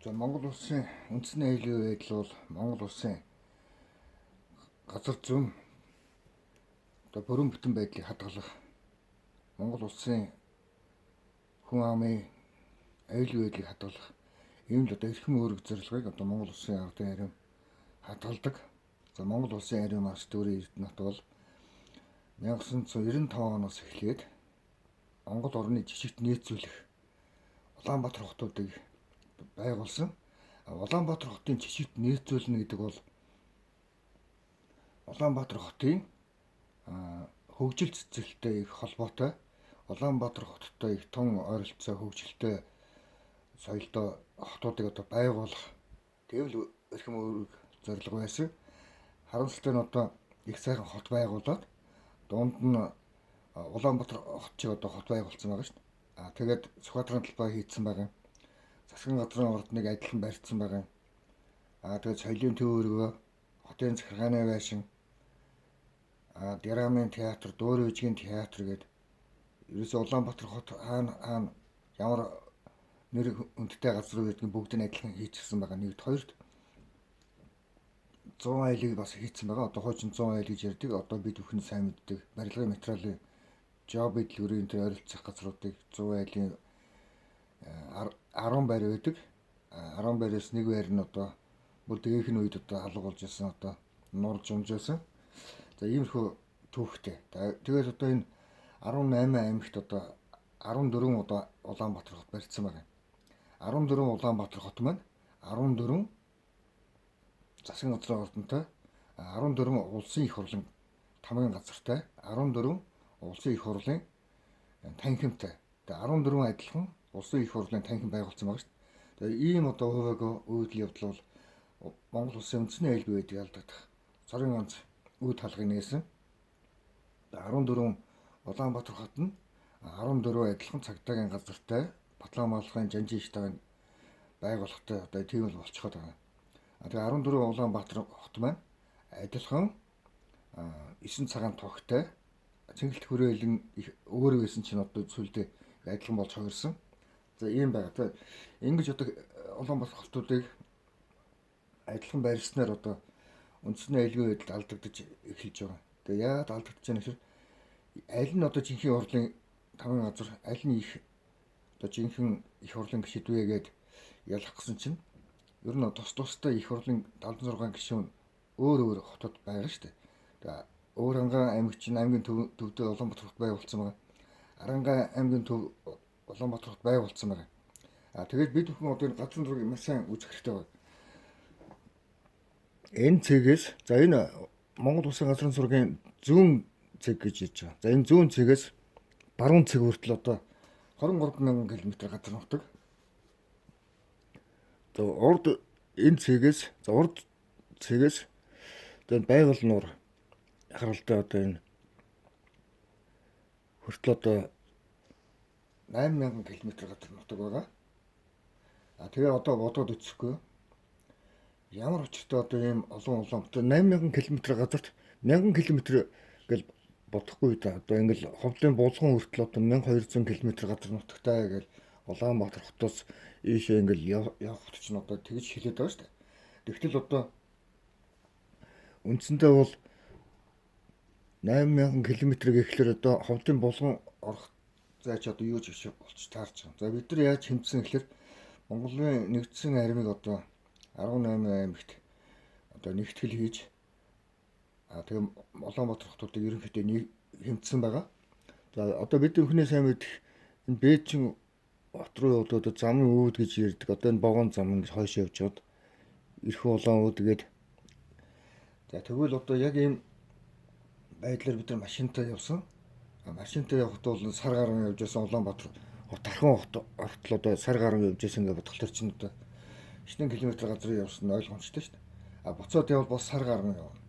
За, Монгол улсын үндэсний аюулгүй байдал бол Монгол улсын газар зүйн одоо бүрэн бүтэн байдлыг хадгалах, Монгол улсын хүн амын аюулгүй байдлыг хадгалах ийм л одоо эрхэм үүрэг зорилгыг одоо Монгол улсын ардын арим хадгалдаг. За, Монгол улсын арим ас төрийн Эрдэнэт бол 1995 оноос эхлээд Монгол орны жижигт нээцүүлэх Улаанбаатар хотуудыг байгуулсан. Улаанбаатар хотын жижигт нээцүүлнэ гэдэг бол Улаанбаатар хотын хөгжил цэцгэлтэй их холбоотой, Улаанбаатар хоттой их тун ойролцоо хөгжилтэй соёлтой хотуудыг одоо байгуулах тийм л эрхэм үүрэг зорилго байсан. Харамсалтай нь одоо их сайхан хот байгуулад дунд нь Улаанбаатар хот чиг одоо хот байгуулсан байгаа шүү дээ. А тэгээд Сүхбаатарын талбай хийцэн байгаа. Засгийн газрын ордныг адилхан барьсан байгаа. А тэгээд соёлын төв өргөө, хотын захиргааны байшин, драмын театр, дуур үжигийн театр гэдэг ерөөсөө Улаанбаатар хот хаана хаана ямар нэр хүндтэй газар байдгийг бүгд нь адилхан хийчихсэн байгаа. Нэгд, хоёрт 100 айлыг бас хийцэн байгаа. Одоо хуучин 100 айл гэж ярьдаг. Одоо бид бүхэн сайн мэддэг. Барилгын материалын жоб дэлгүүрийн тэр ойролцох газруудыг 100 айлын 10 байр байдаг. 10 байраас нэг байр нь одоо бүр дээхэн үед одоо алга болж исэн, одоо нурж унжсэн. За, иймэрхүү түүхтэй. Тэгээд одоо энэ 18 аймагт одоо 14 одоо Улаанбаатар хот барьсан байгаа. 14 Улаанбаатар хот маань 14 засгийн газрын ордонтой, 14 улсын их хурлын тамгын газартай, 14 улсын их хурлын танхимтай. Тэгээ 14 адилхан улсын их хурлын танхим байгуулсан байгаа шүү дээ. Тэгээ ийм одоо хуваагүй үйлдэл явдал бол Монгол улсын үндэсний аюулгүй байдлыг алдагдах цорын ганц үе талгыг нээсэн. 14 Улаанбаатар хот нь 14 адилхан цагдаагийн газартай, Батлан малгайн жанжин штабын байгууллагатай одоо тийм л болчиход байгаа. Тэгээ 14 Улаанбаатар хот маань адилхан 9 цагаан тогтой, цэнгэлт хүрээлэн өөр байсан чинь одоо зүйлдээ адилхан болж хувирсан. За, ийм байгаа. Тэгээ ингэж одоо Улаанбаатар хотуудыг адилхан барьснаар одоо үндэсний аюулгүй байдалд алдагдаж эхэлж байгаа. Тэгээ яагаад алдагдаж байна гэхээр аль нь одоо жинхэнэ хурлын таван газар, аль нь их одоо жинхэнэ их хурлын гишүүд вэ гээд ялах гэсэн чинь ер нь тус тустай их хурлын 76 гишүүн өөр өөр хотод байгаа шүү дээ. Тэгээ Өөрөнгөө аймаг чинь аймгийн төвдөө Улаанбаатар хот байгуулсан байгаа. Арангаа аймгийн төв Улаанбаатар хот байгуулсан байгаа. А тэгээд бид бүхэн одоо энэ газрын зургийг маш сайн үзэх хэрэгтэй байна. Энэ цэгээс, за, энэ Монгол Улсын газрын зургийн зүүн цэг гэж ярьж байгаа. За, энэ зүүн цэгээс баруун цэг хүртэл одоо 23 мянган км газар нутаг. За, урд энэ цэгээс, за, урд цэгээс одоо байгаль нуур харалтай одоо энэ хүртэл одоо 8000 км газар нутаг байгаа. А тэгээ одоо бодоод үзэхгүй ямар учиртай одоо ийм олон олон одоо 8000 км газарт 1000 км гэл бодохгүй да. Одоо ингээл ховлын булган хүртэл одоо 1200 км газар нутагтай гэл Улаанбаатар хотоос ийшээ ингээл явах чинь одоо тэгж хэлээд байгаа шүү дээ. Тэгтэл одоо үндсэндээ бол 8000 км гэхлээр одоо ховлын булган орох зай ч одоо юу ч болч таарч байгаа. За, бид нар яаж хэмжсэн гэхлээр Монголын нэгдсэн армийг одоо 18 аймагт одоо нэгтгэл хийж, тэгээ Улаанбаатар хотуудыг ерөнхийдөө хэмжсэн байгаа. За, одоо бид бүхний сайн мэдэх энэ Бээжин хот руу одоо замын үүд гэж ярьдаг. Одоо энэ вагон зам ингэж хойш явж байгаад Эрхүү улаан үүд гээд. За, тэгвэл одоо яг ийм байдлаар бид нар машинтай явсан. Машинтай явахад бол сар гарan явж байсан. Улаанбаатар хот Тархан хот ортол одоо сар гарan явж байсан гэж бодохлоор чинь одоо 9 км газар явсан нь ойлгомжтой шүү дээ. А буцаад явбал бас сар гарan явна.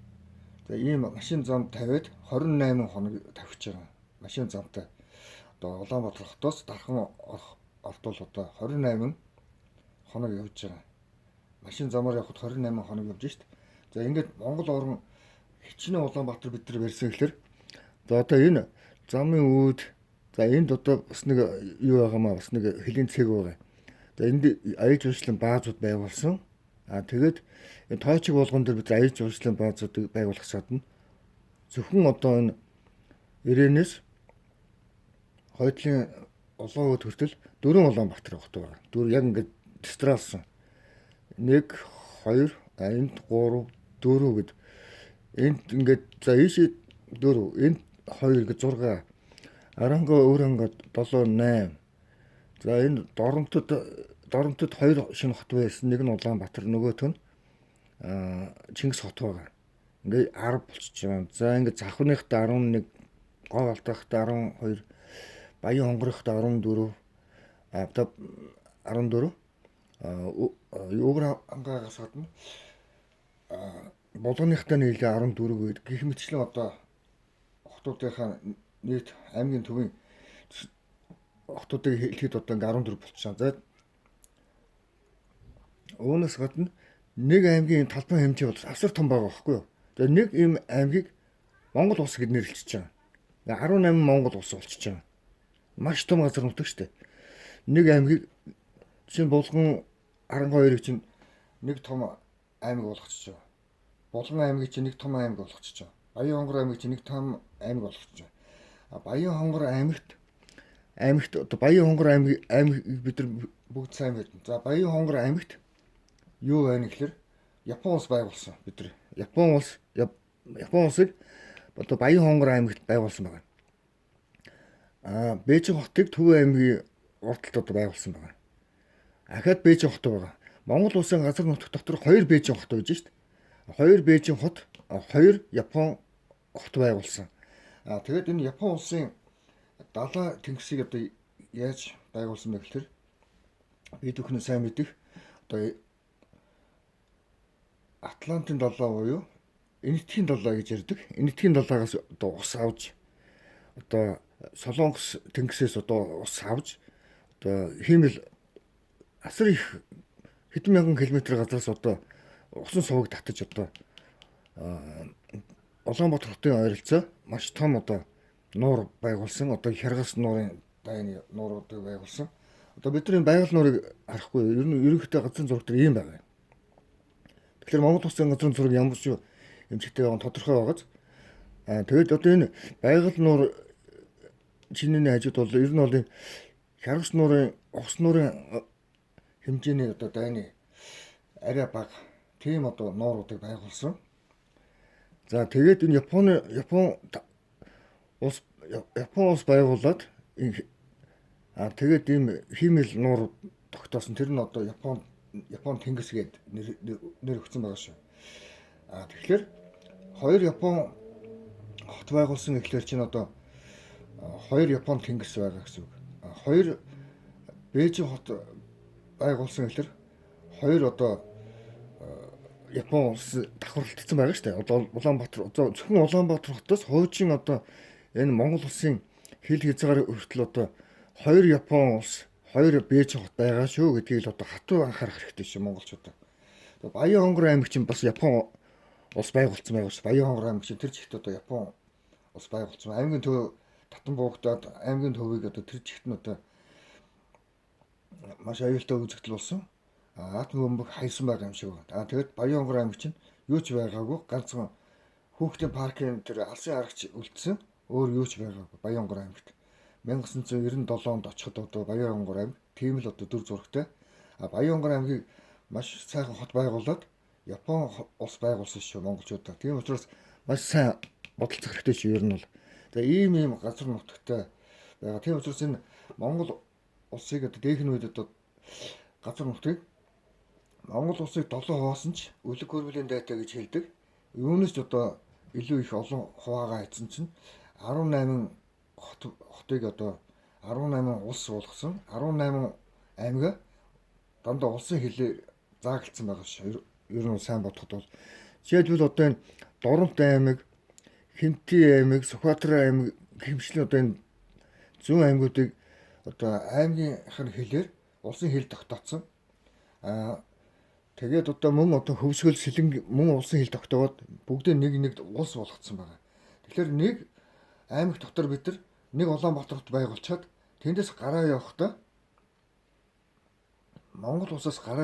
За, ийм машин зам тавиад 28 хоног тавьж байгаа. Машин замтай. Одоо Улаанбаатар хотоос Дархан ортол одоо 28 хоног явж байгаа. Машин замаар явхад 28 хоног явж шít. За, ингээд Монгол орн хичнээн Улаанбаатар бид нар барьсан гэхэлэр, за, одоо энэ замын үүд, за, энд одоо бас нэг юу байгаа маа, бас нэг хөлийн цэг байгаа. За энд аяж жуулчлалын баазууд байгуулсан. А тэгээд энэ тойчиг болгон дээр бид аяж жуулчлалын баазуудыг байгуулах садна. Зөвхөн одоо энэ Ирэнээс хойдлын Улаан өвд хүртэл 4 Улаанбаатар хот байгаа. Дөрөв яг ингээд дистралсан. 1 2 энд 3 4 гэд энд ингээд за ийшээ 4 энд 2 ингээд 6 Аранга өөрөнгө 7 8. За энэ Доромтод 2 шинэ хот байсан. Нэг нь Улаанбаатар, нөгөөх нь Чингис хот байгаа. Ингээд 10 болчихж байгаа. За ингээд Завхныхтай 11, Гов Алдаахтай 12, Баян Хонгорохтой 14, одоо 14. Өвөр ангаагаас гадна Булганыхтай нийлээ 14 гээд гих мэтчлэн одоо хотуудынхаа нийт аймгийн төвийн хотуудыг хэлэхэд одоо ингээ 14 болчихсон. За үүнээс гадна нэг аймгийн талбай хэмжээ бол асар том байгаа байхгүй юу? За нэг ийм аймгийг Монгол улс гэд нэрлэлчихэж байгаа. 18 Монгол улс болчихж байгаа. Маш том газар нутаг шүү дээ. Нэг аймгийг жишээ нь Булган 12-ыг чинь нэг том аймаг болгочихж байгаа. Булган аймгийг чинь нэг том аймаг болгочихж байгаа. Баян хонгор аймгийг чинь нэг том аймаг болгочихж байгаа. Баян хонгор аймагт одоо Баян хонгор аймгийг бид нар бүгд сайн мэднэ. За Баян хонгор аймагт юу байна гэхээр Япон улс байгуулсан бид нар. Япон улсыг одоо Баян хонгор аймагт байгуулсан байна. Аа Бээжин хотыг Төв аймгийн урд талд одоо байгуулсан байна. Ахаад Бээжин хот байгаа. Монгол улсын газар нутаг дотор 2 Бээжин хот байж шít. 2 Бээжин хот, 2 Япон хот байгуулсан. Аа тэгээд энэ Япон улсын далай тэнгисийг одоо яаж байгуулсан бэ гэхээр бид бүхэн сайн мэдих одоо Атлантын далай буюу Энэтхийн далай гэж ярьдаг. Энэтхийн далайгаас одоо ус авч одоо Солонгос тэнгисээс одоо ус авч одоо хиймэл асар их хэдэн мянган километр газраас одоо усан суваг татаж одоо Улаанбаатар хотын ойролцоо маш том одоо нуур байгуулсан. Одоо Хяргас нуурын дайны нууруудыг байгуулсан. Одоо бидний байгаль нуурыг харахгүй ер нь ерөнхийдөө газрын зураг дээр ийм байгаа юм. Тэгэхээр Монгол улсын газрын зураг ямар ч хэмжээтэй байгаа нь тодорхой байгааз. Аа тэгээд одоо энэ байгаль нуур чинээний хажууд бол ер нь бол энэ Хяргас нуурын Ухс нуурын хэмжээний одоо дайны арай бага тийм одоо нууруудыг байгуулсан. За тэгээд энэ Япон улс байгуулад тэгээд ийм хиймэл нуур тогтоосон. Тэр нь одоо Япон тэнгис гээд нэр өгсөн байгаа шүү. А тэгэхээр 2 Япон хот байгуулсан гэхлээр чинь одоо 2 Япон тэнгис байгаа гэсэн үг. 2 Бээжин хот байгуулсан гэхлээр 2 одоо Япон улс давхарлагдсан байгаа шүү дээ. Одоо Улаанбаатар зөвхөн Улаанбаатар хотоос хуучин одоо энэ Монгол улсын хил хязгаар хүртэл одоо 2 Япон улс, 2 Бээжин хот байгаа шүү гэдгийг л одоо хатуу анхаарах хэрэгтэй шүү монголчуудаа. Тэгээ Баян хонгор аймаг чинь бас Япон улс байгуулсан байгаа шүү. Баян хонгор аймаг чинь тэр чигт одоо Япон улс байгуулсан. Аймгийн төв татан буугдаад аймгийн төвийг одоо тэр чигт нь одоо маш аюултай үзэгдэл болсон. Атом бөмбөг хайсан байгаа юм шиг байна. Аа тэгээд Баян хонгор аймаг чинь юу ч байгаагүй ганцхан хүүхдийн паркын тэр алсын аргач үлдсэн. Өөр юу ч байгаагүй Баян хонгор аймагт. 1997 онд очиход одоо Баян хонгор аймаг тийм л одоо дүр зурагтай. А Баян хонгор аймгийг маш сайхан хот байгуулад Япон улс байгуулсан шүү монголчуудаа. Тийм учраас маш сайн бодолцох хэрэгтэй шүү ер нь бол. За ийм газар нутагтай байгаа. Тийм учраас энэ Монгол улсыг одоо дээхэн үед одоо газар нутгийг Монгол улсыг 7 хуваасан ч үлэг хөрвөлийн дайтай гэж хэлдэг. Юунаас ч одоо илүү их олон хуваагаа эзэн чинь 18 хотыг одоо 18 улс болгосон. 18 аймгаа дандаа улсын хэлээр заагалцсан байгаа шүү. Ер нь сайн бодоход бол жишээлбэл одоо энэ Доронт аймаг, Хинти аймаг, Сүхбаатар аймаг гэх мэтлэн одоо энэ зүүн аймагуудыг одоо аймгийнхын хэлээр улсын хэл тогтооцсон. Аа тэгээд одоо мөн одоо Хөвсгөл, Сэлэнг мөн улсын хэл тогтоогоод бүгдээ нэг нэг улс болгоцсон байгаа. Тэгэхээр нэг аймаг дотор бид нар нэг Улаанбаатар хот байгуулчаад тэндээс гараа явахдаа Монгол улсаас гараа